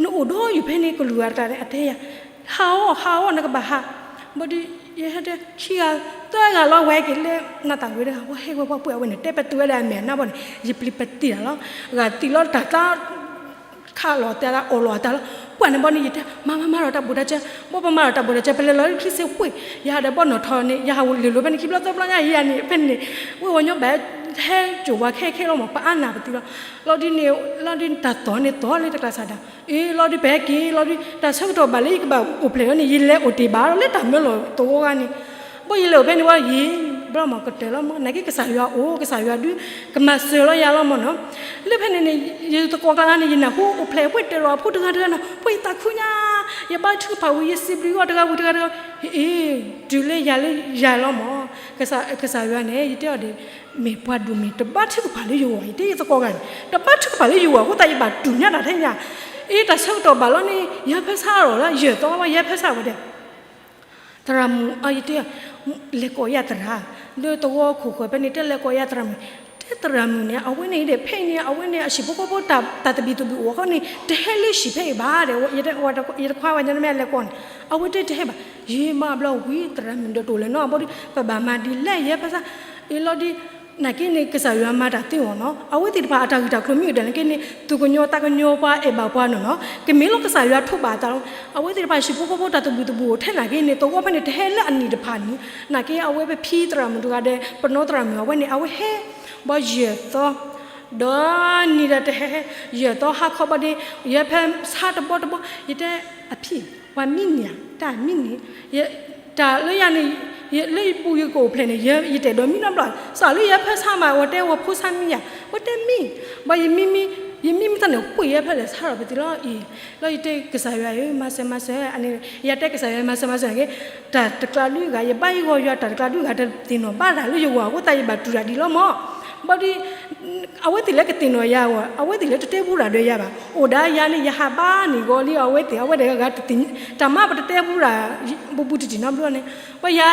နအိၣ်ဒီးယုၢ်ဖဲန့ၣ် ကလုာ်ဂၤတဂၤန့ၣ် အတဲယၤ, ဟးအီၣ် ဟးအီၣ် နကဘၣ်ဟး, ဘၣ်ဒီး ယဟဲတဲ ခံဂၤ သၢဂၤလီၤ ဝဲက့ၤလၢ နသးဝဲတဂၤ ဝဲဟဲဝဲပှၤပှဲၤအဝဲန့ၣ် တဲပတုာ်ဝဲဒၣ်အမဲာ်နါဘီန့ၣ် ယပျံၤပတံၢ်တၢ်လီၤ, ဂၤသံလီၤတၢ်ကျါ ခးလီၤတဲအီၣ်လီၤအသးလီၤ, ပှၤန့ၣ်ဘီန့ၣ် ယတဲ မၤမၤမၤဒီးတၢ်ဘိၣ်တၢ်စၢၤ, ဘီပမၤဒီးတၢ်ဘိၣ်တၢ်စၢၤ ပလဲၤလီၤလၢချံစ့ပှ့ၤ, ယဟးဒီးဘီနီၣ်ထီန့ၣ် ယဟးဝဲလၢာ်လၢာ်ဖဲန့ၣ် ခံဘျီသၢဘျီညါ ယၤန့ၣ် ဖဲန့ၣ်န့ၣ် ဝဲဝဲညီဘၣ် ဟဲစိာ်ဝဲခဲခဲလီၤမး ပအါနၢ်ပသံလီၤ, လီၤဒ်န့ၣ် လီၤဒ်တၢ်သီၣ်န့ၣ် သီၣ်လၢတကျါစးဒၣ်, အ့ လီၤဒ်ပဟဲက့ၤ လီၤဒ်တၢ်ဆၢကတီၢ်ဘၣ်လၢယကဘၣ်အိၣ်ဖျဲၣ်လီၤန့ၣ် ယလဲၤအိၣ်တ့ၢ်ဘၣ်ဒီးလၢတၢ်မၢလီၤသဝီဂၤန့ၣ်, ဘီယလဲၤအိၣ်ဖဲန့ၣ်ဝဲ ယံာ်ဘျီမးကတၢၢ်လီၤမး နာ်က့ကစၢ်ယွၤအိၣ် ကစၢ်ယွၤဒုး ကမၤစၢၤလီၤယၤလီၤမးနီၤ, လၢဖဲန့ၣ်န့ၣ် ယသကိးကျါဂၤန့ၣ် ယနၢ်ဟူအိၣ်ဖျဲၣ်ပှဲၤတၢၢ်လီၤအဖိတဂၤတဂၤနီၤ ပှဲၤယသးခုညါ, ယဘါထုကဖၣ်ဝံၤ ယစံးဘျုးအီၤတဂၤဝံၤတဂၤတဂၤ, အ့ တုၤလၢယၤလၢယၤလီၤမး, ကစၢ်ယွၤန့ၣ် ယတဲအီၤဒီး မ့ၢ်ပှၤဒိၣ်မ့ၢ်တဘါထုကဖၣ်လၢယဂီၢ် ယတဲယသကိးဂၤန့ၣ် တဘါထုကဖၣ်လၢယဂီၢ် အဃိသတးယဘၣ်တူၢ်ညါတၢ်ထဲညါ, အ့ တၢ်ဆၢကတီၢ်ဘၣ်လီၤန့ၣ် ယဟဲဖၢဆါအီၤလီၤ ယဲၢ်သီဝဲ ယဟဲဖၢဆါဝဲဒၣ် သရၣ်မုၣ် အယတဲ လဲၤကိးယၤသရၣ်, လၢသဝီခိၣ်ဃၢၤဖဲန့ၣ် တဲလဲၤကိးယၤသရၣ်မုၣ်, တဲသရၣ်မုၣ်န့ၣ် အဝဲန့ၣ်ဒီး ဖဲအံၤန့ၣ် အဝဲန့ၣ် အဟံၣ်ဖိဃီဖိတၢ်သဘံၣ်သဘုၣ်အိၣ်အဃိန့ၣ် တဟဲလၢဟံၣ်ဖဲအံၤဘၣ်ဒီး ယတခွါဝဲညါ မ့ၢ်အလဲၤကိးန့ၣ် အဝဲတဲတဟဲဘၣ်, ယမၤဘျီဝံၤ သရၣ်မုၣ်ဒီးတအိၣ်လၢၤနီတဘျီဒီး ပဘၣ်မၤဒ်လဲၣ် ယဟဲဖၢဆါ အ့ လီၤဒ် နာ်က့န့ၣ် ကစၢ်ယွၤမၤတၢ်သ့အီၤနီၤ အဝဲသ့ၣ်တဖၣ်အတၢ်ဂ့ၢ်တၢ်ကျိၤမ့ၢ်အိၣ်ဒီး နာ်က့န့ၣ် သူၣ်ကညီၤသးကညီၤပှၤအဲၣ်ဘၣ်ပှၤနီၤနီၤ ကမ့ၢ်လီၤကစၢ်ယွၤထိးဘၣ်အသးလီၤ, အဝဲသ့ၣ်တဖၣ်ဟံၣ်ဖိဃီဖိတၢ်သဘံၣ်သဘုၣ်အိၣ်ထဲနာ်က့န့ၣ် သဝီဖဲန့ၣ် တဟဲလၢအနံၣ်တဖၣ်န့ၣ် နာ်က့အဝဲပဖံသရၣ်မုၣ်တဂၤဒီး ပနီသရၣ်မုၣ်အဝဲန့ၣ် အဝဲဟဲ ဘီယဲၢ်သီ ဒီးနံၤဒီးတဟဲ ယဲၢ်သီဟါခီဘီဒီး ယဟဲဖၢဆါတဘီတဘီ ယတဲအဖံ ပှၤမံန့ၢ်ဧါ တၢ်မံန့ၢ် တၢ်လၢယၤန့ၣ် လၢယပူၤယကအိၣ်ဖျဲၣ်န့ၣ် ယတဲဒီးမံနီတဘျီ စးလၢယဟဲဖၢဆါမး ဝဲတဲဝဲဖိဆါမံယၤ ဝဲတဲမံ ဘီယမံမံ ယမံမံသးန့ၣ် ပှ့ၤယဟဲဖၢလဲၤဆါဒီးပသံလီၤအံၤ လီၤယတဲကစၢ်ယွၤဧၢ မၤစၢၤမၤစၢၤ အန့ၣ် ယတဲကစၢ်ယွၤမၤစၢၤမၤစၢၤနာ်က့ တၢ်တကျါဒုးဂၤ ယဘါယဂီၢ်ယွၤတၢ်တကျါဒုးဂၤ တသ့ၣ်နီၣ်ဘၣ်တၢ်လၢယဂီၢ်အဃိသတး ယဘၣ်တူၢ်တၢ်ဒ်လီၤမး ဘီဒီး အဝဲသ့ၣ်လၢကသ့ၣ်နီၣ်ယၤအဂီၢ် အဝဲသ့ၣ်လၢတတဲဘူးတၢ်ဒီးယၤဘၣ် အိၣ်ဒၣ်ယၤန့ၣ် ယဟးဘါန့ၢ်ဂီၤလံ အဝဲသ့ၣ် အဝဲတဂၤဂၤတသ့ၣ် တၢ်မၤပတတဲဘူးတၢ် ဘူးဘူးတံၢ်တံၢ်နီတဘျီန့ၣ် ပယၤ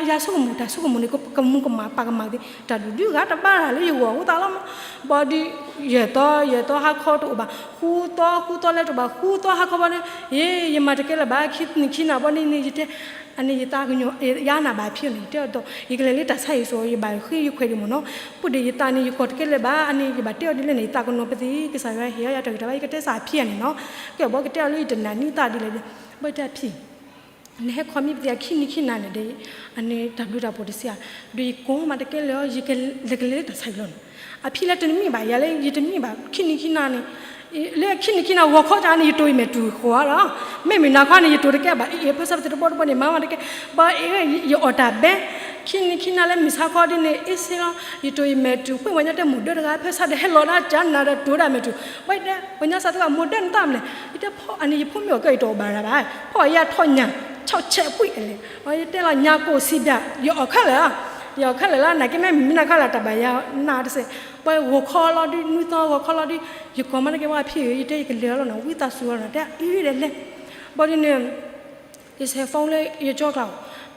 ယၤဆိကမိၣ် တၢ်ဆိကမိၣ်န့ၣ် ကမူကမၣ်ပာ်ကမၣ်သ့ၣ် တၢ်ဒုးဒုးဂၤတဘါတၢ်လၢယဂီၢ်အဃိသတးလီၤမး ဘီဒီး ယဲၢ်သီ ယဲၢ်သီဟါခီတအိၣ်ဘၣ် ဃုသီ ဃုသီလၢတအိၣ်ဘၣ် ဃုသီဟါခီဘီန့ၣ် ယဲ ယမၤတကဲလၢၤဘၣ် ခံနံၤခံနၤဘီန့ၣ်န့ၣ် ယတဲ အန့ၣ်ယသးကညီၤ ယအါနၢ်ဘၣ်ဖံန့ၣ် ယတဲအီၤဒီး ယကလဲၤလၢတၢ်ဆါဟံၣ်စိၤ ယဘၣ်ဃ့ယခွဲးဒံးမ့ၢ်နီၤ ပူၤဒံးယသးန့ၣ် ယကိးတကဲလၢၤဘၣ် အန့ၣ် ယဘၣ်တဲအီၤဒ်လဲၣ်န့ၣ် ယသးကညီၤပသ့ၣ် ကစၢ်ယွၤဟ့ၣ်အီၤယၤတၢ်ဂံၢ်တၢ်ဘါ ယကတဲစ့ၢ်ဖံအန့ၣ်နီၤ ကဲဘီကတဲအီၤလၢယတနာ်န့ၢ်သးဒ်လဲၣ်ဒီး ဘီယတဲဖံ နဟဲခီမ့ၢ်ပသ့ၣ်ခံနံၤခံနၤန့ၣ်ဒီး အန့ၣ်တၢ်ဘျုးတၢ်ဖှိၣ်တစံးဧါ ဒီးယကိးမးတကဲလၢၤ ယကလဲၤလၢတၢ်ဆါဟံၣ်လီၤနီၤ အဖံလၢတနမံၣ်ဘၣ် ယၤလၢယတမံၣ်ဘၣ် ခံနံၤခံနၤန့ၣ် လၢခံနံၤခံနၤ ဂီၤခီတၢ်န့ၣ် ယတိၢ်ယမဲာ်တူၢ်ဃီလီၤ မ့မ့ၢ်နၤခီန့ၣ် ယတိၢ်တကဲဘၣ် အ့ၣ် ဖၢဆါပသ့ၣ်တဘီတဘီန့ၣ် မၤမးတကဲ ဘၣ်အ့ၣ် ယအီၣ်တၢ်ဘဲ ခံနံၤခံနၤလၢမုၢ်ဆါခီဒ်န့ၣ် အ့ၣ်စ့လီၤ ယတိၢ်ယမဲာ်တူၢ် ပှ့ၤဝဲညါတဲမိၢ်ဒၢတဂၤ ဖၢဆါဒီးဟဲလီၤဒၣ်ကၠးနၤဒီးတိၢ်ဒၣ်မဲာ်တူၢ် ဘၣ်ယတဲ ပှၤညါစးသ့ၣ်ဘၣ် မိၢ်ဒၢနသးမနုၤလဲၣ် ယတဲဖီအန့ၣ် ယဖိမ့ၢ်အီၣ်ကဲ ယတအီၣ်ဘၣ်ရၤဘၣ် ဖီအယၤထီၣ်ညၣ် ဆီၣ်ဆဲးပှ့ၤအလဲၣ် ယတဲလီၤ ညၣ်ကိၢ်စံးဒၣ် ယအီၣ်ခဲလၢာ်လီၤ ယအီၣ်ခဲလၢာ်လီၤ နာ်က့မ့ၢ်မ့ၢ်နၤခီလၢတၢ်ဘၣ်ယၤနၤတစဲး ပှၤဂီၤခီလီၤဒုး နွံသီဂီၤခီလီၤဒုး ယကိးမးတကဲဝဲဖံဧၢ ယတဲယကလဲၤလီၤနီၤ ဝံသးစူၤလီၤနီၤ တဲအံၤဒီးလဲၤ ဘီဒ်န့ၣ် ယဆဲး phone လၢယကၠီကျါ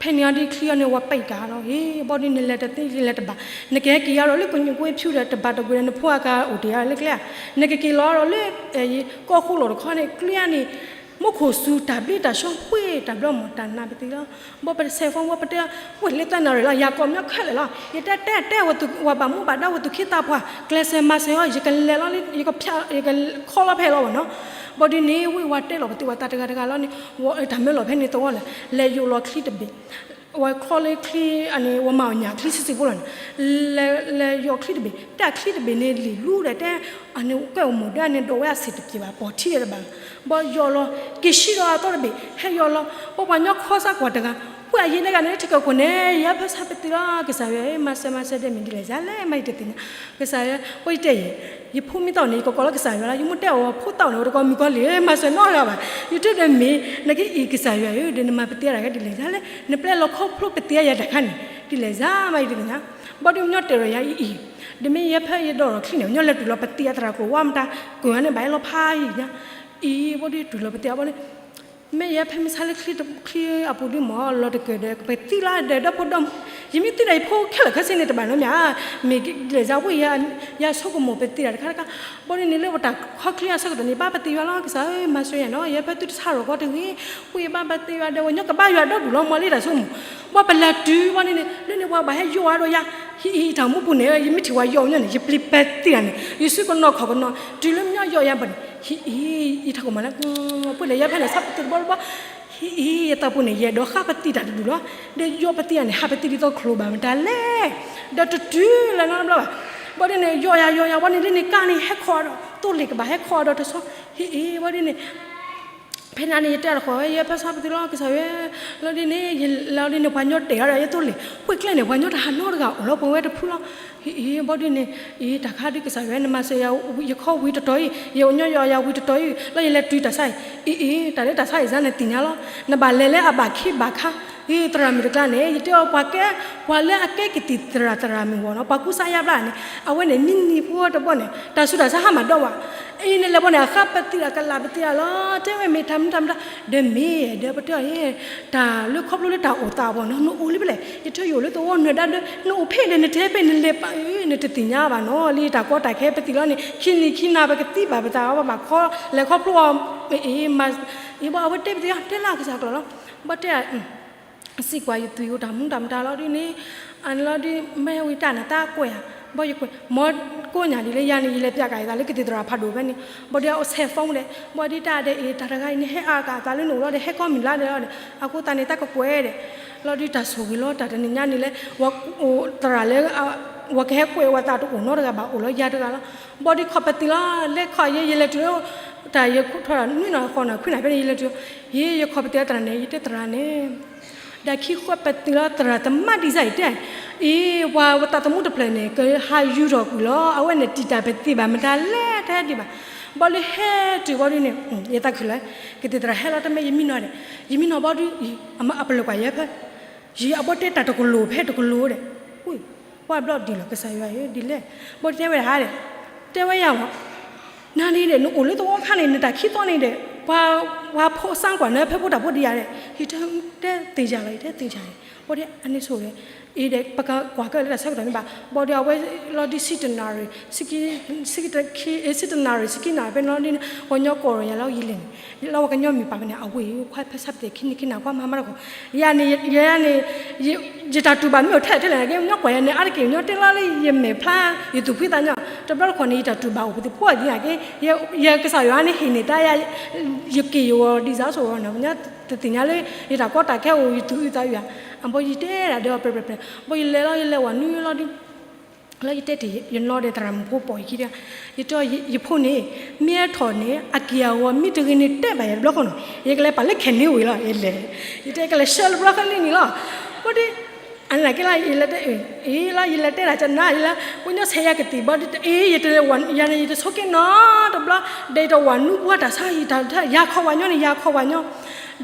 ဖဲန့ၣ်အီၤဒ်ချံအီၤန့ၣ် ဝဲပံးတၢ်လီၤ ဟ့ၣ် ဘီဒ်န့ၣ်လဲၤတသ့ ယလဲၤတဘၣ် နကဟဲက့ၤအီၤဒီးလၢကညူးကွ့ဖၠူဒီး တဘၣ်တကွံာ်ဒီး နဖိအကအိၣ်တ့ၢ်အီၤလၢကျဲဧါ နကက့ၤလီၤဒီးလၢ ကီၢ်ဃိလီၤတခီန့ၣ် ကျဲန့ၣ် မူခိၣ်စူၤတၢ်ဘျ့တၢ်ဆှီပှ့ၤတၢ်ဘျီမး တၢ်နါပသံလီၤ ဘီပတဆဲး phone ဘီပတဲ ဝဲလၢသၢနၣ်ရံၣ်လီၤ ယၤကိးမညီခဲလၢာ်လီၤ ယတဲတဲတဲဝဲ ဝဲဘၣ်မူဘၣ်ဒါဝဲသူၣ်ခံသးပှၢ် ကျဲးစၢးမၤစၢၤအီၤ ယကလဲၤလီၤလၢ ယကဖၠး ယကခီလီၤဖဲလီၤဘၣ်နီၤ ဘီဒ်န့ၣ် ဝဲဝဲတဲလီၤပသ့ၣ်ဝဲသးတဂၤတဂၤလီၤန့ၣ် တၢ်မၢလီၤဖဲန့ၣ်သဝီလၢ လဲၤယိးလီၤချံတဘ့ၣ် ဝဲချီလၢချံ အန့ၣ် ဝဲမၤအီၣ်ညၣ်ချံဆံးဆံးဖိလီၤန့ၣ် လဲၤယိးချံတဘ့ၣ် တဲချံတဘ့ၣ်န့ၣ်လံာ်လူဒီးတဲ အန့ၣ်ကဲအိၣ်မိၢ်ဒၢန့ၣ် ဒိးဝဲအဆံးတက့ၢ်ဘၣ် ပိာ်ထံဒီးတဘၣ်လီၤ ဘီယိးလီၤ က့ၤဆံးဒီးအသီတဘ့ၣ် ဟဲယိးလီၤ ဘီပှၤညီခီစၢ်ကွၢ်တဂၤ ပှၤအယံၤန့ၣ်ဂၤန့ၣ် ထံကၢၢ်ခိၣ်န့ၣ် ယဟဲဖၢဆါပသံလီၤ ကစၢ်ယွၤ မၤစၢၤမၤစၢၤဒဲးမ့ၢ်ဒ်လဲၣ်ယၤလဲၣ် မၤယတသ့ၣ်ညါ ကစၢ်ယွၤ ဘီယတဲယဲ ယဖိမ့ၢ်သးန့ၣ် ယကကိးလီၤကစၢ်ယွၤလီၤ ယမိၢ်တဲအီၤ ဖိသးန့ၣ် တကိးမုၣ်ကီၤလံၢ် မၤစၢၤနီတဂၤဘၣ် ယတဲဒီးမ့ၢ် နက့အံၤကစၢ်ယွၤဧၢ ဒီးနမၤပသ့အတၢ်ခါဒ်လဲၣ်ယၤလဲၣ် နပျဲလီၤခီဖျိပသ့ယၤတၢ်ခါန့ၣ် ဒ်လဲၣ်ယၤ မၤယတသ့ၣ်ညါ ဘီဒ်မညီတဲရီၤယၤအံၤအံၤ ဒီးမ့ၢ်ယဲဖဲယဒိးထီၣ်ချံန့ၣ် ညီလဲၤတုၤလီၤပသ့အသရၣ်ကျိၤဝါမတၤ ကွၢ်န့ၣ်ဘၣ်ယဲလီၤဖးယံၤညါ အံၤ ဘီဒ်တုၤလီၤပသ့အဘီန့ၣ် မ့ၢ်ယဲဖဲမုၢ်ဆါလၢချံအပူၤဒ်မ့ၢ် လီၤတကၢၢ်ဒီး ပသံလီၤဒီး ဒီဖိဒီ ယမ့ၢ်သံဒၣ်ယဖိခဲလၢာ်ခဲဆ့န့ၣ်တဘၣ်နီတမံၤဧါ, မ့ၢ်လဲၤစါဝံၣ် ယဆိကမိၣ်ပသံဒၣ်တခါတခါ, ဘၣ်ဒ်န့ၣ်လၢပတၢ်ခီချ့အဆၢကတီၢ်န့ၣ် ဘၣ်ပသံယွၤလီၤ ကစၢ်ဧၢ မၤစၢၤယၤနီၤ, ယဖဲသုတဆါရီၣ်ကီတဂ့ၤ, ဝံၣ်ဘၣ်ပသံယွၤဒီး ပှၤကညီကဘၣ်ယွၤဒီဒူၣ်လီၤ မ့ၢ်လၢတၢ်ဆိကမိၣ်, ဘၣ်ပလဲၤတုၤဘၣ်ဒ်န့ၣ် လၢန့ၣ်ပှၤဘၣ်ဟဲယိးအါဒီးယၤ, ဟံၣ်အံၤတၢ်မူပူၤန့ၣ် ယမ့ၢ်ထံၣ်ဝဲယိးညီန့ၣ် ယပျံၤပသံဒၣ်န့ၣ် ယစုကနီၤခီၣ်ကနီၤ တုၤလၢမညီယိးယၤဘၣ်န့ၣ် ဟံၣ်အံၤ ယထးခိၣ်မးလၢ ပှၤလဲၤယၤဖဲန့ၣ် ဆါပသံတဘီတဘီ ဟံၣ်အံၤ ယသးပူၤန့ၣ် ယအဲၣ်ဒိးဃါပသံတၢ်တဒူၣ်လီၤ, ဒီးယိးပသံယၤန့ၣ် ဟးပသံဒ်သိးချိၣ်ဘၣ်မတၤလဲၣ်, ဒီးတတုၤလၢနီတဘျီဘၣ်, ဘၣ်ဒ်န့ၣ် ယိးယၤယိးယၤ ဘၣ်ဒ်န့ၣ် လၢန့ၣ်ကါန့ၣ် ဟဲခီဒီး သိလ့ၣ်ကဘၣ်ဟဲခီဒီးတဆီ, ဟံၣ်အံၤ ဘၣ်ဒ်န့ၣ် ဖဲန့ၣ်န့ၣ် ယတဲတၢ်တဃီၣ်ဝဲ ယဖဲဆါပသံလီၤ ကစၢ်ယွၤ, လီၤဒ်န့ၣ် လီၤဒ်န့ၣ် ပှၤညီတဲာ်အီၤဒီး ယသိလ့ၣ် ဝ့ၢ်ကျဲန့ၣ် ပှၤညီတၢ်ဟးနီတဂၤအိၣ်လီၤ ပဝဲတဖုလီၤ, ဟံၣ်အံၤ ဘၣ်ဒ်န့ၣ် အံၤ တၢ်ခါဒ်ကစၢ်ယွၤ နမၤစၢၤယၤ ယခီဝံၤတတီၤအံၤ ယအိၣ်ညီယိးယၤဝံၤတတီၤအံၤ လီၤယလဲၤတုၤတၢ်ဆါအံၤ, အံၤ အံၤ တၢ်လၢတၢ်ဆါအံၤစါန့ၣ်သ့ၣ်ညါလီၤ, နဘၣ်လဲၤလၢအဘၣ်ခံဘၣ်ခါ, အံၤ သရၣ်မုၣ်တကျါန့ၣ် ယတဲအီၤပှၤကဲ ပှၤလၢအကဲကသံၣ်သရၣ်သရၣ်မုၣ်ဂီၢ်နီၤ ပှၤကူစါယါဘျါန့ၣ် အဝဲန့ၣ် မ့ၢ်နံၤဖိတဘီန့ၣ် တၢ်ဆူးတၢ်ဆါဟါမၢ်ဒီးဝဲ, အံၤန့ၣ်လဲၤဘီန့ၣ် အဃါပသံဒၣ်ကလးပသံဒၣ်လီၤ တဲဝဲမ့ၢ်တၢ်မနုၤတၢ်မနုၤတၢ် ဒီးမ့ၢ်ဒီးပတဲအီၤ တၢ်လၢခီဖျိလၢတၢ်အိၣ်သးအပူၤနီၤ နအိၣ်လံဖဲလဲၣ် ယထၢယအိၣ်လၢသဝီနွဲၣ်ဒါဒီး နအိၣ်ဖဲဒီး နတဲဖဲနလဲၤပာ်အၢ နတသ့ၣ်ညါဘၣ်နီၤ လၢယတၢ်ကီတၢ်ခဲပသံၣ်လီၤန့ၣ် ခံနံၤခံနၤပကသံဘၣ်ပသး ပဘၣ်ခီလဲၤခီဖျိအီၤ အံၤ ဘၣ်အဝဲတဲပသံ တဲလၢကစၢ်ကျိာ်လီၤ ဘၣ်တဲ စံးကွၢ်ယသူၣ်ယိၤတၢ်မူတၢ်မတၤလီၤဒ်န့ၣ်, အန့ၣ်လီၤဒ် မ့ၢ်ဝံၤတၢ်န့ၣ် တၢ်ကွဲးဧါ, ဘၣ်ယကွဲး မ်ကိးညါဒ်လၢယၤန့ၣ် ယလဲၤပၠးကးယသးလၢကသံၣ်သရၣ်ဖးဒိၣ်ဖဲန့ၣ်, ဘၣ်ဒ်အဆဲး phone ဒီး ဘၣ်ဒ်တၢ်ဒဲးအံၤ တၢ်တဂၤအံၤန့ၣ် ဟဲအါကးအသးလၢနအိၣ်လီၤဒီး ဟဲကီမုၢ်လါဒီးလီၤဒီး အဃိသတးန့ၣ် တၢ်ကကွဲးဒီး လီၤဒ်တၢ်ဆိၣ်ဂ့ၤလီၤ တၢ်တနံၤညါန့ၣ်လၢ သရၣ်လၢ ဝဲကဟဲကွဲးဝဲသးတအိၣ်နီတဂၤဘၣ် အိၣ်လီၤယၤတဂၤလီၤ, ဘၣ်ဒ်ခီၣ်ပသံးလီၤ လဲၤခီၣ်ယဲ ယလဲၤတုၤလၢ တၢ်ယထီၣ်နွံနၤဃိးနၤခွံနၤဖဲန့ၣ် ယလဲၤတုၤ ယဲယခီၣ်ပသံးလီၤသရၣ်န့ၣ် ယတဲသရၣ်န့ၣ် ဒီးခံဃီပသံးလီၤ သရၣ်သမါဒံစၢ်အံၤတဲ, အံၤ ပှၤဝဲသးသမူတဖျၢၣ်န့ၣ် ကဟးယူၤထီၣ်ကွံာ်လီၤ အဝဲန့ၣ်တံာ်တာ်ပသံးဘၣ်မတၤလဲၣ် တဟဲဒံးဘၣ်, ဘၣ်လၢဟဲတုၤဘၣ်ဒ်န့ၣ် ယသးခုလီၤ, ကသံၣ်သရၣ်ဟဲလီၤတမ့ၢ် ယမံနီၤဒီး ယမံနီၤဘၣ်ဒ် အပလၢၤကွၢ်ယဲဖဲ ယအဘီတဲတၢ်တကလိၤဖဲတကလိၤဒီး ဝဲဘျီဒ်လီၤ ကစၢ်ယွၤဧၢ ဒ်လဲၣ်, ဘၣ်တဲဝဲဒၣ်ဧါဒီး တဲဝဲယၤမး နၤန့ၣ်ဒီး နအိၣ်လၢသဝီခါန့ၣ် နတၢ်ခံသီန့ၣ်ဒီး ပှၤ ပှၤဖိစါကွၢ်နၤဖဲဖိတၢ်ဖိဒံးယၤဒီး ယတဲသ့ၣ်ယၤလီၤ ယတဲသ့ၣ်ယၤန့ၣ် ဘၣ်ဒ်အန့ၣ်ဆိၣ်ဂ့ၤ အံၤဒီး ပကကွၢ်ကဲလၢတၢ်ဆၢကတီၢ်န့ၣ်ဘၣ် ဘၣ်ဒ်အဝဲလီၤဒ်ဆံတနၣ်ရံၣ် ဆံ ဆံတနၣ်ရံၣ် ဆံခံနၣ်ရံၣ်ဖဲန့ၣ်လီၤဒ်န့ၣ် ပှၤကညီကိးယၤလၢယလဲၤန့ၣ် လၢပှၤကညီမံၤပာ်ဖဲန့ၣ် အဝဲအံၤ ခွါဖဲဆၣ်ပတဲာ်ခံနံၤခံနၤ ခွါမၤမးတခီ ယၤန့ၣ် ယၤန့ၣ် ယတၢ်တူၢ်ဘၣ်မ့ၢ်အိၣ်ထဲထဲလဲၣ် ကညီကွၢ်ယၤန့ၣ် အါတက့ၢ် ကညီတဲလီၤလၢယမဲာ်ဖျါ ယသူၣ်ဖှံသးညီ တဘျီတခီၣ်န့ၣ် ယတၢ်တူၢ်ဘၣ်အိၣ်ပသ့ၣ်ဖှီၣ်ဒ်ယၤက့ ယကစၢ်ယွၤန့ၣ်ဟ့ၣ်န့ၢ်တၢ်ယၤ ယက့ၢ်ယဂီၤဒ်စးဆိၣ်ဂ့ၤနီၤ ပှၤကညီတသ့ၣ်ညါလၢ ယတၢ်ကီတၢ်ခဲအိၣ် ယသူၣ်အုးသးအုးဧါ အဘီယတဲဒၣ်ဒီးပျဲၢ်ပျဲၢ်ပျဲၢ် ဘီယလဲၤလီၤ ယလဲၤဝၤနုာ်လီၤဒ် လၢယတဲတ့ၢ် ယနီၢ်ဒီးသရၣ်မုၣ်ဖိပိာ်ယခံတဂၤ ယတဲ ယဖိန့ၣ် မ့ၢ်အထီၣ်န့ၣ် အက့ၢ်အဂီၤမ့ၢ်တဂ့ၤန့ၣ် တဲဘၣ်ယၤတဘျီဃီနီၤ ယကလဲၤပာ်လၢခဲန့ၣ်ဝံၤလီၤ ယလဲၤ ယတဲကလဲၤဆှၢလၢဘျီဃီလံန့ၣ်လီၤ ဘၣ်ဒ် အန့ၣ်က့လီၤ ယလဲၤတဲ အ့လီၤ ယလဲၤတဲဒၣ်ကနၤ ယလၢ ပှၤကညီဆဲးယၤကသံၣ်ဘၣ်ဒ် အ့ ယတလဲၤဝၤ ယၤန့ၣ် ယတဆိက့နီတဘျီ ဒီးယတဝၤနုာ်ပှၤတၢ်ဆါ ယတၢ် ယၤခီပှၤညီန့ၣ် ယၤခီပှၤညီ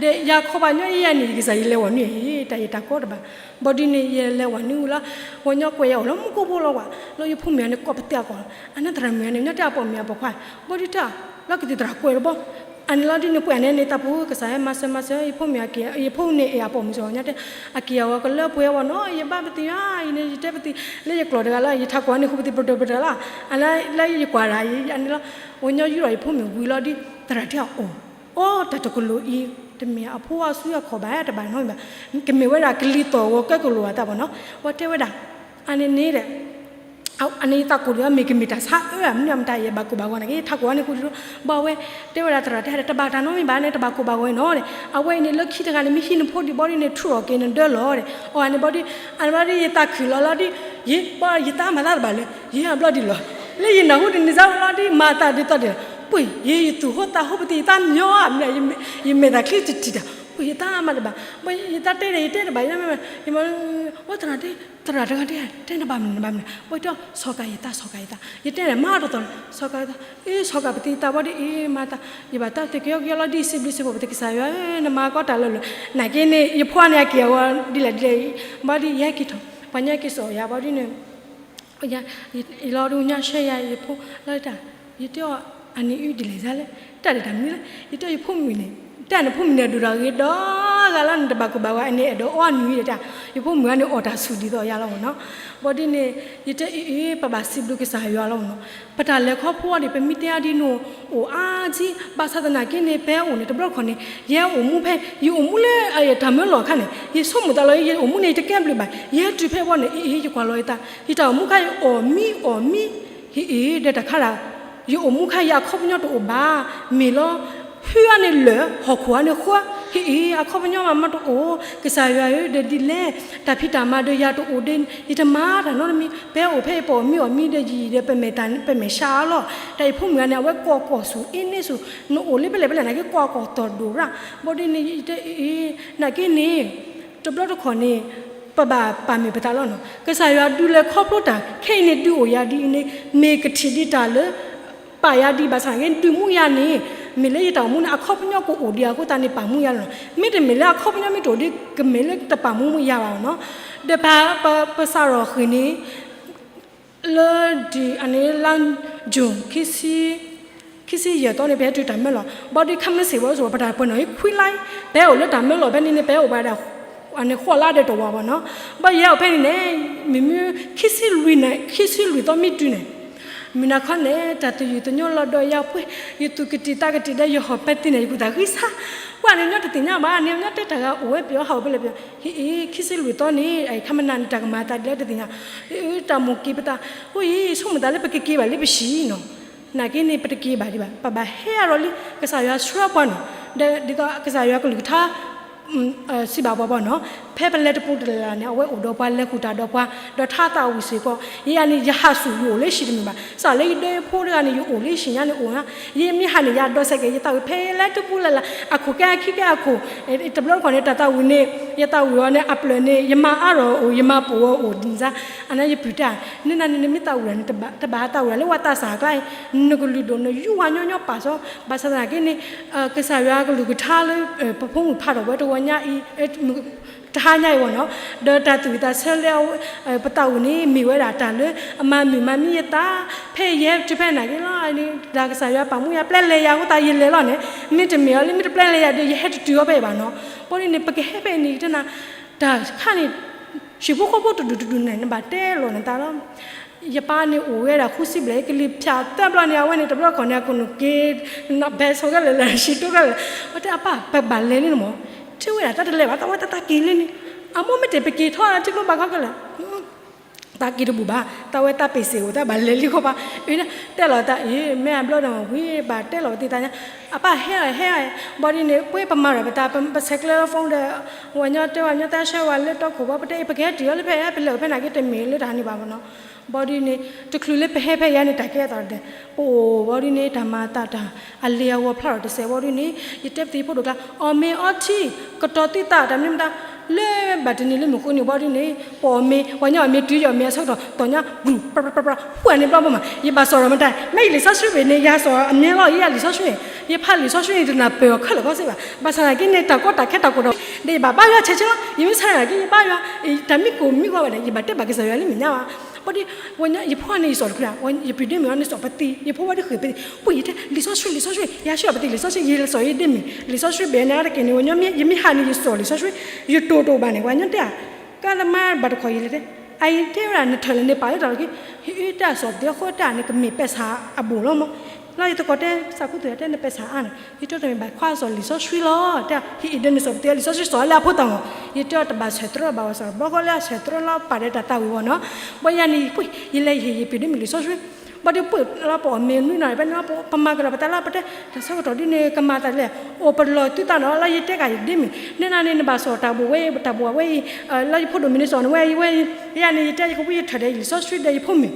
ဒီးယၤခီပှၤညီ ယၤန့ၣ် ယကစၢ်ယလဲၤဝၤနုာ် တၢ်ယတၢ်ကီတဘၣ် ဘၣ်ဒ်န့ၣ် ယလဲၤဝၤနုာ်ဝံၤလီၤ ပှၤကညီကွဲးယၤအိၣ်လၢမူခိၣ်ဖိလီၤဝဲ လၢယဖိမုၣ်န့ၣ် ကိးပသံအကီၢ်လီၤ အန့ၣ်သရၣ်မုၣ်န့ၣ် ညီတဲအပိာ်မုၣ်အပိာ်ခွါ ဘၣ်ဒ်တၢ် လၢကသံၣ်သရၣ်ကွဲးတဘီ အန့ၣ်လီၤဒ်န့ၣ် ပှၤန့ၣ်န့ၣ် တၢ်ပူၤကစၢ်ယွၤမၤစၢၤမၤစၢၤ ယဖိမုၣ်အက့ၢ် ယဖိန့ၣ်အံၤအပိာ်မုၣ်စ့ၢ်ကီး ညီတဲ အက့ၢ်အဂီၤကလၢပှဲၤဝဲနီၤ ယဘၣ်ပသံၣ်ဧါ အံၤန့ၣ် ယတဲပသံၣ် လၢယကျိာ်တဂၤလီၤ ယထးခိၣ်န့ၣ် ဃုပသံၣ်ပတၢၢ်ပတၢၢ်လီၤ အလၢယကွၢ်ဒၣ်အံၤ အန့ၣ်လီၤ ပှၤကညီယူၤထီၣ်ယဖိမုၣ်ဝံၤလီၤဒ် သရၣ်တဲအီၤ အိၣ် တၢ်တကလိၤအံၤ တမ့ၢ်အဖိအစုအခီၣ်ဘၣ် တဘၣ်နီတမံၤဘၣ် ကမ့ၢ်ဝဲဒၣ်ကလံၤသီၣ်ဂီၤကဲကလိာ်အသးဘၣ်နီၤ ပှၤတဲဝဲဒၣ် အန့ၣ်န့ၣ်ဒီး အန့ၣ်ယသးကိးဒံးမ့ၢ်ကမ့ၢ်တၢ်ဆါအၢ မနုၤမတၤ ယဘၣ်ကိၢ်ဘၣ်ဂီၤန့ၣ်က့ ထးခိၣ်အံၤန့ၣ်ဃုာ်ဒီး ဘၣ်ဝဲ တဲဝဲဒၣ်သရၣ်တဲဒီး တဘၣ်တၢ်နီတမံၤဘၣ်န့ၣ် တဘၣ်ကိၢ်ဘၣ်ဂီၤနီၤဒီး အဝဲအံၤန့ၣ်လၢခံတဂၤန့ၣ် မ့ၢ်ဟံးနဖိဒံးဘၣ်ဒ်န့ၣ် ထုးအီၣ်က့ၤနဒၢလီၤဒီး အီၤန့ၣ်ဘၣ်ဒ် အန့ၣ်ဘၣ်ဒ်ယသးခုၣ်လီၤလီၤဒ် ယဘၣ်ယသးမၤသးတဘၣ်လၢ ယဘျီဒ်လီၤ လၢယနၢ်ဟူတနံၤစါလီၤဒ် မၤသးဒ်သိးဒ်လီၤ ပှ့ၤ ယသူၣ်ဟိသးဟိပသံး ယသးမညီအမျး ယမဲာ်သးချံတထံၣ်တၢ် ပှ့ၤ ယသးမၤတဘၣ် ယသးတဲဒီး ယတဲတဘၣ် ယ ဝဲသရၣ်တဲ သရၣ်တဂၤတဲ တဲနဘၣ်မနုၤနဘၣ်မနုၤ ပှၤတဲ ဆီၣ်ကးယသး ဆီၣ်ကးယသး ယတဲန့ၣ် မၤတတီၤလီၤ ဆီၣ်ကးယသး အ့ ဆီၣ်ကးပသံးသးဘၣ်ဒ်အံၤ မၤသး ယဘၣ်တၢ်သ့ၣ်ကယီကယီလီၤဒ်စံးဘျုးစံးဖှိၣ်ပသ့ၣ် ကစၢ်ယွၤဧၢ နမၤကီးတၢ်လၢလၢ နာ်က့န့ၣ် ယဖိန့ၣ် အက့ၢ်အဂီၤဒ်လဲၣ်ဒ်လဲၣ် ဘၣ်ဒ်ယဟဲက့ၤထီၣ် ပှၤညါက့ၤစိာ်ယၤဘၣ်ဒ်န့ၣ် ယလီၤဒ်ညါဆှၢယၤ ယဖိလီၤတၢ် ယတဲအီၤ အန့ၣ်အုၣ်ဒ်လဲၣ်လဲၣ်, တၢ်ဒ်တၢ်မနုၤလဲၣ်, ယတဲယဖိမုၣ်န့ၣ်, တၢ်န့ၣ်ဖိမုၣ်န့ၣ် ဒိၣ်တၢ်ဂ့ၤဒီးဂၤလီၤန့ၣ် တဘၣ်ကိၢ်ဘၣ်ဂီၤ အန့ၣ်အဲၣ်ဒိးအီနွံဒီးတၢ်, ယဖိမုၣ်ဂၤန့ၣ်အီၣ်တၢ်ဆူၣ်ဒ်သိးယၤလီၤမ့ၢ်နီၤ. ဘၣ်ဒ်န့ၣ် ယတဲအံၤ ပဘၣ်စံးဘျုးကစၢ်ယွၤလီၤမ့ၢ်နီၤ. ပတၢ်လဲၤခီဖျိအံၤန့ၣ် ပမ့ၢ်တဲအါဒ်န့ၣ် အိၣ်အါကံ, ဘၣ်ဆၣ်သနာ်က့န့ၣ် ပဟဲအိၣ်န့ၣ် တဘျီတခီၣ်န့ၣ် ယဟဲအိၣ်မူဖဲ ယအိၣ်မူလၢတၢ်မၢလီၤအခါန့ၣ် ယဆိကမိၣ်သးလီၤ ယအိၣ်မူန့ၣ် ယတကဲဘျုးဘၣ်, ယဟဲတုၤဖဲအဘီန့ၣ် အံၤ ယကွၢ်လီၤယသး ယတၢ်အိၣ်မူခါအံၤ အီၣ်မံအီၣ်မံ ဟံးအံၤ ဒီးတၢ်ခါဒၣ် ယအိၣ်မူခါအံၤ အခီပညီတအိၣ်ဘၣ်, မ့ၢ်လီၤ ဖုအါန့ၣ်လၢာ် ဟီၣ်ခိၣ်အါန့ၣ်ဃၢ, ဟံးအံၤ အခီပညီမးမးတအိၣ်, ကစၢ်ယွၤဧၢ ဒီးဒ်လဲၣ် တၢ်ဖံးတၢ်မၤဒီးယၤတအိၣ်ဒီး ယတမၤတၢ်နီတမံၤ, ပဟဲအိၣ်ဖဲအံၤ ပအီၣ်မံအီၣ်မံဒီးယံာ်ဒီး ပမဲာ်တၢ် ပမဲာ်ဆှးအါလီၤ, တၢ်အံၤဖိမုၣ်ဂၤန့ၣ် အဝဲကိးကီၢ်ဆူၣ်အ့န့ဆူၣ်, နအိၣ်လၢဖဲလဲၣ်ဖဲလဲၣ် နာ်က့ကိးကီၢ်တီၢ်ဒိၣ်ရၣ်, ဘၣ်ဒ်န့ၣ် ယတဲအံၤ နာ်က့န့ၣ် တဘျီတခီၣ်န့ၣ် ပဘၣ်ပာ်မုာ်ပသးလီၤနီၤ. ကစၢ်ယွၤဒုးလဲၤခီဖျိတၢ် ခဲအံၤန့ၣ် ဒုးအိၣ်ယၤဒ်အံၤန့ၣ် မ့ၢ်ကထံၣ်ဒံးတၢ်လၢ ပာ်ယၤဒံးဘၣ်ဆၣ်နာ်က့ ဒုးမူယၤန့ၣ် မ့ၢ်လၢယတၢ်အိၣ်မူန့ၣ် အခီပညီကအိၣ်ဒံးအဃိသတးန့ၣ် ပာ်မူယၤလီၤနီၤ. မ့တမ့ၢ်လၢအခီပညီမ့ၢ်တအိၣ်ဒီး ကမ့ၢ်လၢတပာ်မူယၤဘၣ်နီၤ. ဒီးပ ပ ပစးထီၣ်ဃုာ်န့ၣ် လၢဒ်အန့ၣ် လါယူၤ ခံဆံယဲၢ်သီန့ၣ် ပဟဲတုၤတၢ်မၢလီၤ, ဘၣ်ဒ်ခါမ့ၢ်စံးဝဲဆိ ပတၢ်ပှဲၤနီၣ်အံၤခွံလါအံၤ ပဟဲအိၣ်လၢတၢ်မၢလီၤဖဲန့ၣ်န့ၣ် ပဟဲအိၣ်ဘၣ်ဒၣ် အန့ၣ်ဃိးလါဒီးတဝာ်ဘၣ်နီၤ. ဘၣ်ယဟဲအိၣ်ဖဲန့ၣ်န့ၣ် မ့မ့ၢ်ခံဆံလွံၢ်န့ၣ် ခံဆံလွံၢ်သီမ့ၢ်တုၤန့ၣ် မုၢ်နၤခီန့ၣ် တၢ်သယုၢ်သညိလီၤဒီးယၤပှ့ၤ ယသူၣ်ကတံာ်သးကတံာ်ဒီး ယဟီၣ်ပဲသံန့ၣ် ယကူၣ်သးဂံၢ်စၢ်, ပှၤန့ၣ်ညီတသ့ၣ်ညါဘၣ်န့ၣ် ညီတဲတၢ်ဂၤအိၣ်ဝဲပယီၤ ဟးအိၣ်ဖဲလဲၣ်ပယီၤ ဟံးအံၤ ခံဆံလွံၢ်သီန့ၣ် ခါမနၤန့ၣ် တၢ်ကမၤသးဒ်လဲၣ်တသ့ၣ်ညါ, တၢ်မိၣ်က့ၤပသး, အဃိယဆိကမိၣ်သးလၢပကက့ၤဘၣ်လၢပဟံၣ်နီၤ, နာ်က့န့ၣ် ပတက့ၤဘၣ်ဒံးဘၣ် ပဘၣ်ဟဲအါထီၣ်လံ ကစၢ်ယွၤဆှၢပှၤနီၤ, ဒီးဒ်သိးကစၢ်ယွၤကလုၢ်ကထါ စံးဘၣ်ပှၤပှၤနီၤ, ဖဲပလဲၤတပူၤတလၢ်လၢ်န့ၣ် အဝဲအိၣ်ဒီးပှၤ လဲၤဃုာ်တၢ်ဒီးပှၤ ဒီးထါသးဝံၣ်စ့ၢ်ကီး, ယၤန့ၣ် ယဟးဆူၣ်ယအိၣ်လၢဟံၣ်တမ့ၢ်ဘၣ်, စးလၢယဒီဖိတဂၤန့ၣ် ယအိၣ်လၢဟံၣ်ညါန့ၣ်အိၣ်ဧါ, ယမ့ၢ်ဟးန့ၣ် ယဒိးစဲးကဲး ယသးဝံၣ်ဖဲယလဲၤတပူၤလၢ်လၢ် အခိၣ်ကဲအခံကဲအခိၣ်, တဘျီတခီၣ်န့ၣ် တၢ်သးဝံၣ်န့ၣ် ယသးဝံၣ်အီၤန့ၣ် အပျၢၣ်န့ၣ် ယမၤအါထီၣ်အိၣ် ယမၤပိာ်ဝဲအိၣ်ဒ်န့ၣ်စါ, အန့ၣ်ယပုၢ်တဲ န့ၣ်နၤန့ၣ် နမ့ၢ်သးဝံၣ်တၢ်န့ၣ် တဘၣ်သးဝံၣ်တၢ်လၢဝဲသးစၢ်အကျါအံၤ, နကလုၢ်ဒိၣ်နယူးဝါညီညီပာ်စီ, ဘၣ်ဆၣ်သနာ်က့န့ၣ် ကစၢ်ယွၤကလုၢ်ကထါလၢ ပဖိမုၣ်ဖးထီၣ်ဝဲတဝီညါအံၤ တဟါညါအံၤဘၣ်နီၤ, ဒီးတၢ်သူၣ်ဝံၣ်သးဆၢလၢ ပသးဝံၣ်န့ၣ် မ့ၢ်ဝဲဒၣ်တၢ်လၢ အမၤမုာ်မၤမံယသး, ဖဲယဟဲတုၤဖဲနာ်က့လီၤ, တၢ်ကစၢ်ယွၤပာ်မူယၤ ပျဲလဲၤယၤအဃိသတး ယလဲၤလီၤန့ၣ်, မ့တမ့ၢ်အီၤလၢမ့ၢ်တပျဲလဲၤယၤဒီး ယဟဲတတုၤအီၤဖဲအံၤဘၣ်နီၤ, ဘၣ်ဒ်န့ၣ် ပကဟဲဖဲအံၤန့ၣ် ယတဲနၤ တၢ်ခါန့ၣ် ဟံၣ်ဖိဃီဖိတဒူၣ်တဒူၣ်န့ၣ် နဘၣ်တဲလီၤနသးလီၤ. ယပၢ်န့ၣ်အိၣ်ဝဲဒၣ်ဃုဆံဘျဲၣ် ကလံၤဖၠးသၢဘျီန့ၣ် အဝဲန့ၣ် တဘျီတခီၣ်န့ၣ် အခိၣ်နူာ်က့ၤ ဘဲဆိးခဲလၢာ်လၢာ် ဟံၣ်တိခဲလၢာ်, အတဲအပၢ် ပဘၣ်လဲၤလံန့ၣ်မး, ထံၣ်ဝဲဒၣ်တၢ်တလဲၤဘၣ် သးဝဲတၢ်သးက့ၤလံန့ၣ်, အမိၢ်မ့ၢ်တဲပက့ၤထီၣ်ထံကျိဘၣ်ခီခဲလၢာ် သးက့ၤတဘူၣ်ဘၣ် သးဝဲသးပ့ၤစ့ၢ်အိၣ် သးဘၣ်လဲၤလံခီဘၣ်, အတဲလီၤသးအံၤ မ့ၢ်အဘျီဒီးဝံၤ ဘၣ်တဲလီၤပသံသးညါ, အပၢ်ဟဲလီၤဟဲလီၤ, ဘၣ်ဒ်န့ၣ် ပှ့ၤပမၤဒီးပသး ပဆဲးကျၢ phone ဒီး ဝဲညီတဲဝဲညီတၢ်ဆှၢဝဲလၢတီခိၣ်ဘၣ် ပတဲအံၤ ပကဟဲတုၤအီၤလၢဖဲ ပလဲၤအိၣ်ဖဲနာ်က့ တမ့ၢ်လၢတၢ်န့ၣ်ဘၣ်နီၤ, ဘၣ်ဒ်န့ၣ် တချုးလၢပဟဲဖဲအံၤန့ၣ် တၢ်ကဲအသးဒီး ပအိၣ်ဘၣ်ဒ်န့ၣ် တၢ်မၤသးတၢ် အလံာ်အဂီၢ်ဖျါထီၣ်တစဲးဘၣ်ဒ်န့ၣ် ယတဲပသံဖိဒိၣ်ကျါ အီၣ်မ့ၤအီထံ ကတီၤသံသးတၢ်မနုၤမတၤ လၢဘၣ်တနံၤလၢမုၢ်ဃုနံၤဘၣ်ဒ်န့ၣ် ပအီၣ်မ့ၤ ပှၤညီအီၣ်မ့ၤတုၤယအီၣ်မ့ၤအဆၢကတီၢ် တီၢ်ညါ ပြူၢ် ပြပြပြပြ ဝဲန့ၣ်ဘျီဘၣ်မး ယဘၣ်စီၣ်ဒီးမတၤ မ့ၢ်ယလံာ်စီဆှံဘ့ၣ်န့ၣ် ယစီၣ်အမဲလီၤ ယလံာ်စီဆှံ, ယဖးလံာ်စီဆှံန့ၣ် တနၢ်ပၢၢ်အီၤခဲလၢာ်ကီစ့ၢ်ဘၣ်, ဘၣ်ဆၣ်သနာ်က့န့ၣ် တၢ်ကီတၢ်ခဲတၢ်ကိၢ်ဒီး ဒီးယဘၣ်ဘါယွၤဆဲးဆဲးလီၤ, ယမ့ၢ်ဆါန့ၣ်က့ ယဘါယွၤ, တၢ်မံကိၢ်မံဂီၤဘၣ်ဒီး ယဘၣ်တဲဘၣ်ကစၢ်ယွၤလၢမဲာ်ညါဘၣ်, ဘၣ်ဒီး ဝဲညီ ယဖိန့ၣ် ယစီၣ်တချုး, ယပုၢ်ဒ့မုၣ်အီၤန့ၣ် စီၣ်ပသံ, ယဖိဝဲဒၣ်ဃ့ၢ်ပသံ, ပှ့ၤယတဲ လံာ်စီဆှံ လံာ်စီဆှံ, ယၤဆှၢအီၤပသံ လံာ်စီဆှံ ယလံာ်စီဆှံယဒ့မုၣ်, လံာ်စီဆှံဘ့ၣ်န့ၣ် အါတက့ၢ်န့ၣ် ဝဲညီ ယမ့ၢ်ဟးန့ၣ် ယစီၣ်လံာ်စီဆှံ, ယတိၢ်တိၢ်ဘၣ်န့ၣ် ဝဲညီတဲ ကါသမားဘၣ်တခီၣ်ယလဲၤတဲ, အအံၤတဲဝဲဒၣ် နထၢၣ်လၢန့ၣ်ပာ်လၢတၢ်လီၢ်ခံ, ဟ့ၣ်အုၣ်တၢ်စီၣ်ပသံအဃိတၢ်န့ၣ် ကမ့ၢ်ပဲာ်ဆၣ်အဘိၣ်လီၤမး, လီၤယသကိးတဲ သးခူသူၣ်တဲ နပဲာ်ဆၣ်အါန့ၣ် ယတဲတမ့ၢ်ဘၣ်ခွါစီၣ်လံာ်စီဆှံလီၤ, တဲ ဟ့ၣ်အံၤဒီးနစီၣ်ပသံလံာ်စီဆှံစီၣ်လၢအဖိတၢ်ဂီၢ်, ယတဲအီၤတဘၣ်ဆၢၣ်တြီဘၣ်ဝဲစီၣ် ဘျီဃီလၢအဆၢၣ်တြီလီၤ ပာ်ဒီးတၢ်သးဝံၣ်ဝဲနီၤ, ဘၣ်ယၤန့ၣ် ယလဲၤဟ့ၣ်ယပုၢ်ဒ့မုၣ်လံာ်စီဆှံ ဘၣ်ဒီးပှ့ၤလီၤပအီၣ်မ့ၤနွံနီၤ ဖဲန့ၣ်လီၤ ပမၤကဒီးပသးလီၤ ပတဲ တၢ်ဆၢကတီၢ်ဒ်န့ၣ် ကမၤသးလဲၣ် အိၣ်ပလီၢ်သုသးနီၤ လၢယတဲကးယဒ့မုၣ် နဲနၤန့ၣ် နဘၣ်စီၣ်တၢ်ဘိၣ်ဝဲအံၤ တၢ်ဘိၣ်ဝဲအံၤ လၢယဖိဒိၣ်မုၣ်န့ၣ်စီၣ်န့ၣ်ဝဲအံၤဝဲအံၤ ယၤန့ၣ် ယတဲယကဝံယထၢၣ်ဒီးယလံာ်စီဆှံဒီးယဖိမုၣ်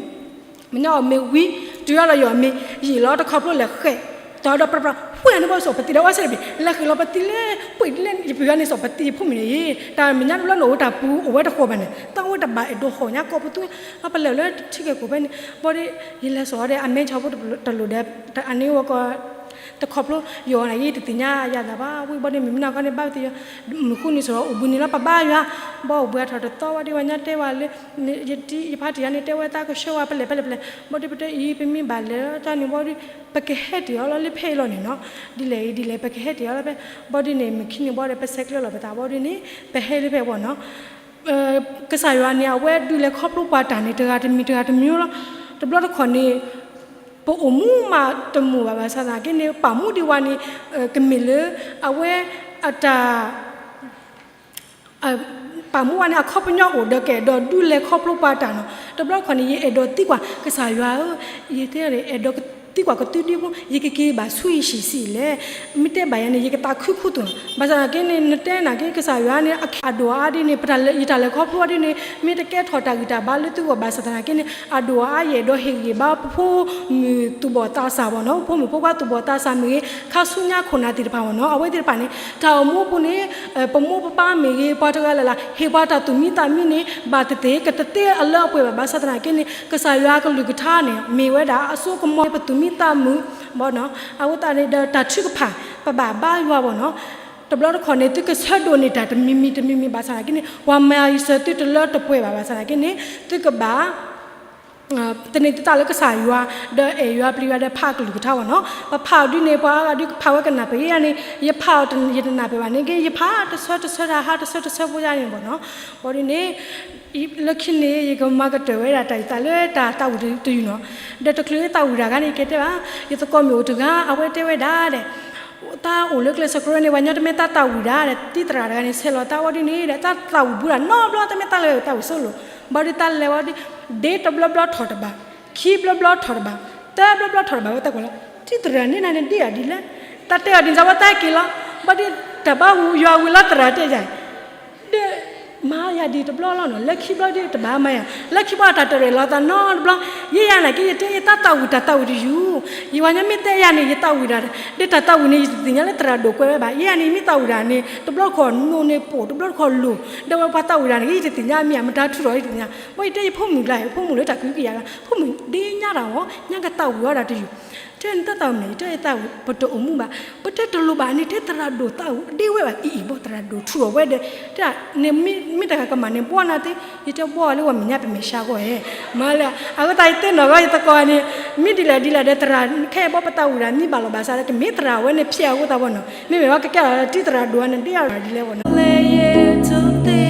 မ့ၢ်ညါအီၣ်မ့ၤဝံၤ တုၤအီၤဒီးယအီၣ်မ့ၤ ယံာ်လီၤတခီဖျိလဲၣ်ဃဲၣ် တီၤဒီးပြၢပြၢ ဝဲန့ၣ်ဘၣ်စီၣ်ပသံဒီးဝဲစဲတဘ့ၣ် လဲၤဃ့ၢ်လီၤပသံလၢ ပှ့ၤလၢယပုၢ်ဂၤန့ၣ်စီၣ်ပသံယဖိမုၣ်န့ၣ် တၢ်မဲာ်ညါတဘျီန့ၣ်အိၣ်တၢ်ပူၤအိၣ်ဝဲတဃီဘၣ်န့ၣ် တၢ်ဝဲတဘၣ်အဲၣ်ဒိးဟီၣ်ညါကိးပသူ ပလဲၤလၢထံကဲၢ်ခိၣ်ဖဲန့ၣ် ဘၣ်ဒီး ယလဲၤစီၣ်ဒီးအမဲဆီဖိတလိၣ်ဒီး အန့ၣ်ဝဲကီး တခီဖျိယိၤအီၤန့ၣ် ယတသ့ၣ်ညါယၤသးဘၣ် ဝံၣ်ဘီဒ်မ့ၢ်မုၢ်နၤခီန့ၣ် ဘၣ်သ့ၣ်ယီၤ မုၢ်ဃုနံၤစရီအိၣ်ဘှံးနံၤလီၤ ပဘါယွၤ ဘီအိၣ်ဘှံးအထီၣ်တသီဝံၤဒ် ပှၤညီတဲဝဲလၢ ယဖါတံၢ်ယၤန့ၣ်တဲဝဲတၢ်ကဆှၢဝဲပလဲၣ်ပလဲၣ်ပလဲၣ် ဘီဒ်ပတဲအံၤ ပမ့ၢ်ဘၣ်လဲၤတၢ်န့ၣ်ဘီဒ် ပကဟဲတ့ၢ်အီၤလီၤလၢဖဲအံၤလီၤန့ၣ်နီၤ ဒ်လဲၣ်အံၤဒ်လဲၣ် ပကဟဲတ့ၢ်အီၤလီၤဖဲ ဘီဒ်န့ၣ် မုၢ်ခံနံၤဘီဒီး ပဆဲးကျၢလီၤပသးဘီဒ်န့ၣ် ပဟဲလၢဖဲအံၤဘီနီၤ ကစၢ်ယွၤန့ၣ် အဝဲဒုးလဲၤခီဖျိပှၤတၢ်န့ၣ် တဂၤတမံၤတဂၤတမံၤလီၤ တဘျီတခီၣ်န့ၣ် ပအိၣ်မူမးတမုာ်ဘၣ် ဘၣ်ဆၣ်သနာ်က့န့ၣ် ပာ်မူဒံးဝဲန့ၣ် ကမ့ၢ်လၢ အဝဲအတၢ် ပာ်မူဝဲန့ၣ် အခီပညီအိၣ်ဒီးကအဲၣ်ဒိးဒုးလဲၤခီဖျိပှၤတၢ်နီၤ တဘျီတခီၣ်န့ၣ် ယအဲၣ်ဒိးသံကွၢ် ကစၢ်ယွၤဧၢ ယတဲအဲၣ်ဒိးသံကွၢ်ကသုဒ်ဖိ ယကက့ၤဘၣ်ဆူယဟံၣ်ဆံးလဲၣ် မ့ၢ်တဲဘၣ်ယၤန့ၣ် ယကသးခုခိၣ်သူၣ်နီၤ ဘၣ်ဆၣ်သနာ်က့န့ၣ် နတဲနာ်က့ ကစၢ်ယွၤန့ၣ် အဒိၣ်အါဒ်န့ၣ် ပတၢ်လဲၤ ယတၢ်လဲၤခီဖျိဒ်န့ၣ် မ့ၢ်တကဲထီၣ်တၢ်ဂံၢ်တၢ်ဘါလၢသုဂီၢ်ဘၣ်ဆၣ်သနာ်က့န့ၣ် အဒိၣ်အါယအဲၣ်ဒိးဟ့ၣ်ဂံၢ်ဘါပဖိမုၣ်သူၣ်ဘီၣ်သးစၢ်ဘီနီၤ ဖိမုၣ်ဖိခွါသူၣ်ဘီၣ်သးစၢ်မ့ၢ်ဂ့ၤ ခါဆူညါခိၣ်နၢ်သ့ၣ်တဖၣ်ဘီနီၤ အဝဲသ့ၣ်တဖၣ်န့ၣ် တၢ်အိၣ်မူအပူၤန့ၣ် ပမိၢ်ပပၢ်မ့ၢ်ဂ့ၤ ပှၤတဂၤလၢ်လၢ် ဟ့ၣ်ပှၤတၢ်သူၣ်မံသးမံန့ၣ် ဘၣ်သ့ၣ်သ့ၣ် ကတသ့အလၢအပှဲၤဘၣ် ဘၣ်ဆၣ်သနာ်က့န့ၣ် ကစၢ်ယွၤအကလုၢ်ကထါန့ၣ် မ့ၢ်ဝဲဒၣ်အစိကမီၤ ပသူၣ်မံသးမုာ်ဘီနီၤ အဃိသတးန့ၣ်ဒီးတၢ်ထုကဖၣ် ပဘၣ်ဘါယွၤဘီနီၤ တဘျီတခီၣ်န့ၣ် သုကဆၢဒိးန့ၢ်တၢ်တမံၤမံၤတမံၤမံၤ ဘၣ်ဆၣ်သနာ်က့န့ၣ် ပှၤမၤစၢၤသုတလၢတပှဲၤဘၣ် ဘၣ်ဆၣ်သနာ်က့န့ၣ် သုကဘၣ် သန့ၤသုသးလၢကစၢ်ယွၤ ဒီးအဲၣ်ယွၤပျံၤယွၤဒီးဖးအကလုၢ်ကထါဘီနီၤ ပဖးအီၤဒ်န့ၣ် ပှၤအါဂၤဒ်ဖးဝဲကနၢ်ပၢၢ် ယဲယၤန့ၣ် ယဖးအီၤယတနၢ်ပၢၢ်ဘၣ်န့ၣ်က့ ယဖးတဆၢတဆၢတဟါတဆၢတဆၢဖိယါန့ၣ်ဘီနီၤ ဘီဒ်န့ၣ် လၢခံန့ၣ် ယကမၤကတၢၢ်ဝဲဒၣ်တၢ်အံၤသးလၢတၢ်သးဝံၣ်တယုၢ်နီၤ ဒီးတချုးသးဝံၣ်တၢ်ဂၤန့ၣ် ယကတဲဘၣ် ယသကိးမ့ၢ်အိၣ်တဂၤ အဝဲတဲဝဲဒၣ်ဒီး တၢ်အိၣ်လၢကျဲးစၢးကရၢန့ၣ် ပှၤညီတမ့ၢ်တၢ်သးဝံၣ်ဒၣ်ဒီး တံၤသရၣ်တဂၤန့ၣ် ဆဲးလီၤသးဝဲဒ်န့ၣ်ဒီး တၢ်သးဝံၣ်ဘူးဒၣ်နီတဘျီ တမ့ၢ်တၢ်လၢသးဝံၣ်ဆိလိာ် ဘီဒ်တၢ်လဲၤဝဲဒ် ဒ့တဘျီဘျီထီၣ်တဘၣ် ခံဘျီဘျီထီၣ်တဘၣ် သၢဘျီဘျီထီၣ်တဘၣ် ဝဲတၢ်ကွၢ်လီၤ တံၤသရၣ်န့ၣ်နၤန့ၣ် ဒ့ၣ်အီၤဒ်လဲၣ် တၢ်တဲအီၤဒ်န့ၣ် ဝဲတၢ်က့ၤလီၤ ဘီဒ် တၢ်ဘၣ်ဝံၤယွၤဝံၤလီၤသရၣ်တဲယၤ ဒီး မၤယၤဒ်တဘျီလီၤနီၤ လၢခံဘျီဒ်တဘၣ်မၤယၤ လၢခံဘျီတၢ်တရဲၣ်လီၤသးနီတဘျီ ယဲယၤနာ်က့ ယတဲယတၢ်သးဝံၣ်တၢ်သးဝံၣ်တယုၢ် ယဝၤညီမ့ၢ်တဲယၤန့ၣ် ယသးဝံၣ်ဒၣ် ဒီးတၢ်သးဝံၣ်န့ၣ် ယတသ့ၣ်ညါလၢသရၣ်ဒိၣ်ကွဲးဝဲဘၣ် ယဲယၤန့ၣ် မ့ၢ်သးဝံၣ်ဒၣ်န့ၣ် တဘျီတခီၣ်နိၣ်န့ၣ်ပိာ် တဘျီတခီၣ်လိၤ ဒီးဝဲပှၤသးဝံၣ်ဒၣ်န့ၣ် ယတသ့ၣ်ညါမ့ၢ်ဧါ မတၤထုးထီၣ်ယတသ့ၣ်ညါ ဘီယတဲယဖိမုၣ်ကျါ ယဖိမုၣ်လၢတၢ်ကဟုကယာ်ကျါ ဖိမုၣ်ဒ့ညါတၢ်အီၤ ညါကသးဝံၣ်အီၤဒၣ်တယုၢ် တဲနတၢ်သးဝံၣ်န့ၣ် ယတဲယသးဝံၣ် ပတအိၣ်မူဘၣ် ပတဲတလိၣ်ဘၣ်န့ၣ် တဲသရၣ်ဒိၣ်သးဝံၣ်ဒ့ဝဲဘၣ် အံၤအံၤဘီသရၣ်ဒိၣ်ထုးထီၣ်ဝဲဒီး တဲ နမ့ၢ်တဂၤကမၣ်န့ၣ် ဘှီနၤသ့ ယတဲဘှီအီၤလၢပှၤမဲာ်ညါပမဲာ်ဆှးဂီၢ်ဧါ မၤလၢ အဃိသတးယတဲနီၢ်ဂီၢ်ယသကိးန့ၣ် မ့ၢ်ဒ်လဲၣ်ဒ်လဲၣ်ဒီးသရၣ် ခဲအံၤဘီပသးဝံၣ်ဒၣ်မ့ၢ်ဘၣ်လီၤဘၣ်ဆၣ်ဒီး ကမ့ၢ်သရၣ်ဝဲန့ၣ်ဖျဲးအဃိသတးဘီနီၤ မ့မ့ၢ်ဝဲကကဲလီၤတံၤသရၣ်ဒိၣ်ဝဲန့ၣ် ဒ့အီၤဒ်လဲၣ်ဘီနီၤ လၢယဲထိသ့